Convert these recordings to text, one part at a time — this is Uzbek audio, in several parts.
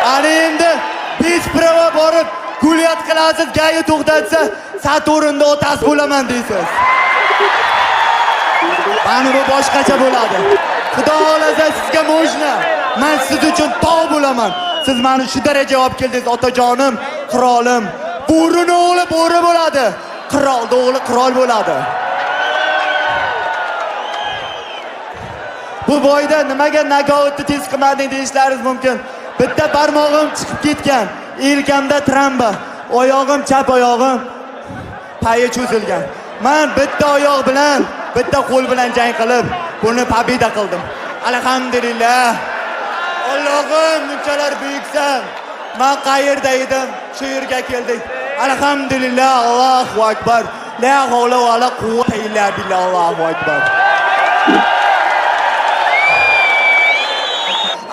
Ana endi bez prava borib gulyat qilasiz, gayi to'xtatsa, Saturnda otasi bo'laman deysiz. Mana bu boshqacha bo'ladi. Xudo xolasa sizga можно. Men siz uchun tog' bo'laman. Siz meni shu darajaga olib keldingiz, otajonim, qirolim. Bo'rini o'g'li bo'ri bo'ladi. Qirolni o'g'li qirol bo'ladi. Bu boyda nimaga nokautni tez qilmading deyishlaringiz mumkin. Bitta barmog'im chiqib ketgan. Yelkamda travma, oyog'im chap oyog'im payi cho'zilgan. Men bitta oyoq bilan, bitta qo'l bilan jang qilib, buni победа qildim. Alhamdulillah. Allohim, bunchalar buyuksan. Men qayerda edim? Shu yerga keldik. Alhamdulillah, Allohu akbar. La havla va la quvvata illa billah. Allohu akbar.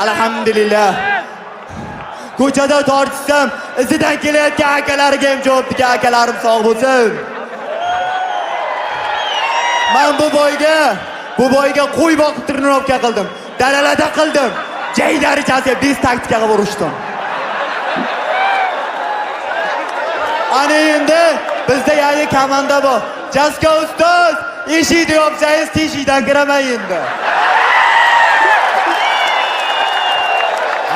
Alhamdulillah. Ko'chada tortishsam, izidan kelayotgan akalariga ham javob degan akalarim sog' bo'lsin. Men bu boyga qo'y boqib trenirovka qildim. Dalalarda qildim. Jaydarichasiga bez taktika qilib urishdim. Ana endi bizda yangi komanda bor. Jaska ustoz, eshikni yopsangiz teshikdan kiraman endi.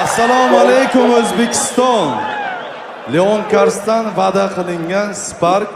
Assalomu alaykum O'zbekiston. Leon Karsdan va'da qilingan Spark